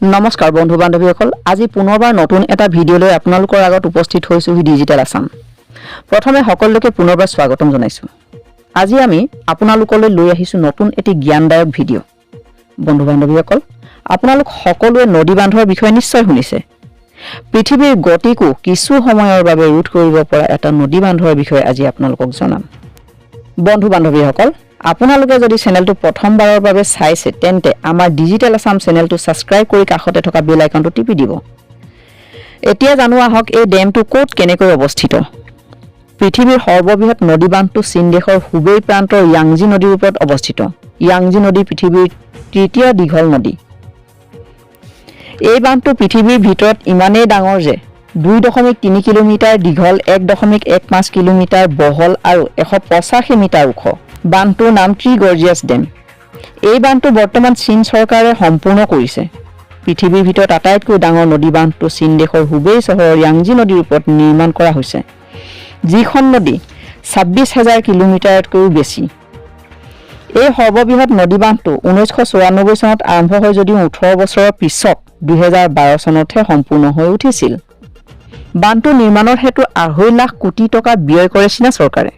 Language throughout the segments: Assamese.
নমস্কাৰ বন্ধু বান্ধৱীসকল, আজি পুনৰবাৰ নতুন এটা ভিডিঅ' লৈ আপোনালোকৰ আগত উপস্থিত হৈছোঁহি ডিজিটেল আছাম। প্ৰথমে সকলোকে পুনৰবাৰ স্বাগতম জনাইছোঁ। আজি আমি আপোনালোকলৈ লৈ আহিছোঁ নতুন এটি জ্ঞানদায়ক ভিডিঅ'। বন্ধু বান্ধৱীসকল, আপোনালোক সকলোৱে নদী বান্ধৰ বিষয়ে নিশ্চয় শুনিছে। পৃথিৱীৰ গতিকো কিছু সময়ৰ বাবে ৰোধ কৰিব পৰা এটা নদী বান্ধৰ বিষয়ে আজি আপোনালোকক জনাম। বন্ধু বান্ধৱীসকল, আপোনালোকে যদি চেনেলটো প্ৰথমবাৰৰ বাবে চাইছে, তেন্তে আমাৰ ডিজিটেল আছাম চেনেলটো ছাবস্ক্ৰাইব কৰি কাষতে থকা বেল আইকনটো টিপি দিব। এতিয়া জানো আহক, এই ডেমটো ক'ত কেনেকৈ অৱস্থিত। পৃথিৱীৰ সৰ্ববৃহৎ নদী বান্ধটো চীন দেশৰ হুবেই প্ৰান্তৰ য়াংজি নদীৰ ওপৰত অৱস্থিত। য়াংজি নদী পৃথিৱীৰ তৃতীয় দীঘল নদী। এই বান্ধটো পৃথিৱীৰ ভিতৰত ইমানেই ডাঙৰ যে 2.3 কিলোমিটাৰ দীঘল, 1.15 কিলোমিটাৰ বহল আৰু 185 মিটাৰ ওখ। বান্ধটোৰ নাম থ্ৰী গৰ্জিয়াছ ডেম। এই বান্ধটো বৰ্তমান চীন চৰকাৰে সম্পূৰ্ণ কৰিছে। পৃথিৱীৰ ভিতৰত আটাইতকৈ ডাঙৰ নদী বান্ধটো চীন দেশৰ হুবেই চহৰৰ য়াংজি নদীৰ ওপৰত নিৰ্মাণ কৰা হৈছে, যিখন নদী 26 হাজাৰ কিলোমিটাৰতকৈও বেছি। এই সৰ্ববৃহৎ নদী বান্ধটো 1994 চনত আৰম্ভ হয় যদিও 18 বছৰৰ পিছত 2012 চনতহে সম্পূৰ্ণ হৈ উঠিছিল। বান্ধটো নিৰ্মাণৰ হেতু 2.5 লাখ কোটি টকা ব্যয় কৰে চীনা চৰকাৰে।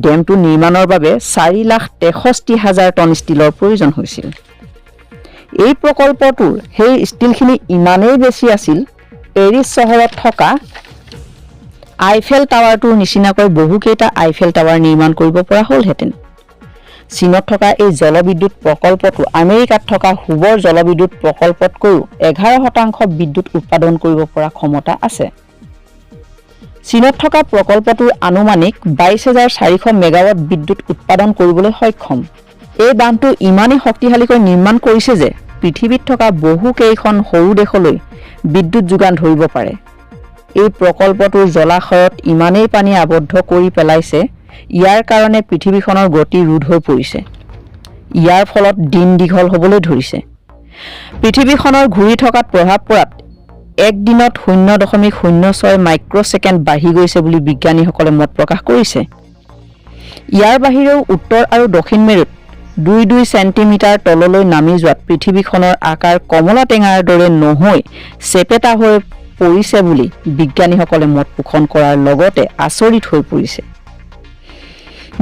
ডেমটো নিৰ্মাণৰ বাবে 4,63,000 টন ষ্টীলৰ প্ৰয়োজন হৈছিল। এই প্ৰকল্পটোৰ সেই ষ্টীলখিনি ইমানেই বেছি আছিল, পেৰিছ চহৰত থকা আইফেল টাৱাৰটোৰ নিচিনাকৈ বহুকেইটা আইফেল টাৱাৰ নিৰ্মাণ কৰিব পৰা হ'লহেঁতেন। চীনত থকা এই জলবিদ্যুৎ প্ৰকল্পটো আমেৰিকাত থকা হুবৰ জলবিদ্যুৎ প্ৰকল্পতকৈও 11% বিদ্যুৎ উৎপাদন কৰিব পৰা ক্ষমতা আছে। চীনত থকা প্ৰকল্পটোৰ আনুমানিক 22,400 মেগাৱাট বিদ্যুৎ উৎপাদন কৰিবলৈ সক্ষম। এই বান্ধটো ইমানেই শক্তিশালীকৈ নিৰ্মাণ কৰিছে যে পৃথিৱীত থকা বহুকেইখন সৰু দেশলৈ বিদ্যুৎ যোগান ধৰিব পাৰে। এই প্ৰকল্পটোৰ জলাশয়ত ইমানেই পানী আবদ্ধ কৰি পেলাইছে, ইয়াৰ কাৰণে পৃথিৱীখনৰ গতি ৰোধ হৈ পৰিছে। ইয়াৰ ফলত দিন দীঘল হ'বলৈ ধৰিছে। পৃথিৱীখনৰ ঘূৰি থকাত প্ৰভাৱ পৰাত এক দিনত 0.06 মাইক্ৰ'ছেকেণ্ড বাঢ়ি গৈছে বুলি বিজ্ঞানীসকলে মত প্ৰকাশ কৰিছে। ইয়াৰ বাহিৰেও উত্তৰ আৰু দক্ষিণ মেৰুত 2-2 চেণ্টিমিটাৰ তললৈ নামি যোৱাত পৃথিৱীখনৰ আকাৰ কমলা টেঙাৰ দৰে নহৈ চেপেটা হৈ পৰিছে বুলি বিজ্ঞানীসকলে মত পোষণ কৰাৰ লগতে আচৰিত হৈ পৰিছে।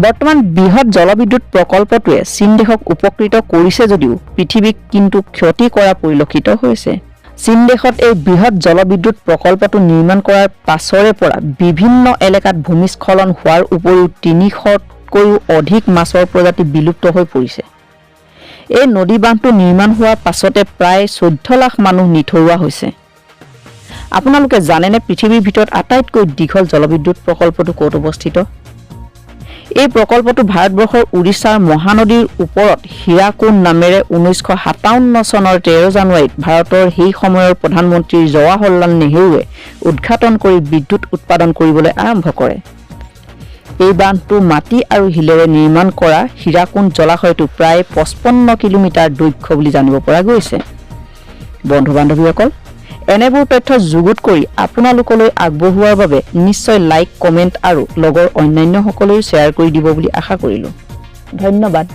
বৰ্তমান বৃহৎ জলবিদ্যুৎ প্ৰকল্পটোৱে চীন দেশক উপকৃত কৰিছে যদিও পৃথিৱীক কিন্তু ক্ষতি কৰা পৰিলক্ষিত হৈছে। চীন দেশত এই বৃহৎ জলবিদ্যুৎ প্ৰকল্পটো নিৰ্মাণ কৰাৰ পাছৰে পৰা বিভিন্ন এলেকাত ভূমিস্খলন হোৱাৰ উপৰিও 300তকৈও অধিক মাছৰ প্ৰজাতি বিলুপ্ত হৈ পৰিছে। এই নদী বান্ধটো নিৰ্মাণ হোৱাৰ পাছতে প্ৰায় 14 লাখ মানুহ নিথৰুৱা হৈছে। আপোনালোকে জানেনে পৃথিৱীৰ ভিতৰত আটাইতকৈ দীঘল জলবিদ্যুৎ প্ৰকল্পটো ক'ত অৱস্থিত? এই প্ৰকল্পটো ভাৰতবৰ্ষৰ উৰিষ্যাৰ মহানদীৰ ওপৰত হীৰাকুণ্ড নামেৰে 1957 চনৰ 13 জানুৱাৰীত ভাৰতৰ সেই সময়ৰ প্ৰধানমন্ত্ৰী জৱাহৰলাল নেহেৰুৱে উদ্ঘাটন কৰি বিদ্যুৎ উৎপাদন কৰিবলৈ আৰম্ভ কৰে। এই বান্ধটো মাটি আৰু শিলেৰে নিৰ্মাণ কৰা হীৰাকুণ্ড জলাশয়টো প্ৰায় 55 কিলোমিটাৰ দৈৰ্ঘ্য বুলি জানিব পৰা গৈছে। বন্ধু বান্ধৱীসকল, এনেবোৰ তথ্য যুগুত কৰি আপোনালোকলৈ আগবঢ়োৱাৰ বাবে নিশ্চয় লাইক, কমেণ্ট আৰু লগৰ অন্যান্যসকলেও শ্বেয়াৰ কৰি দিব বুলি আশা কৰিলোঁ। ধন্যবাদ।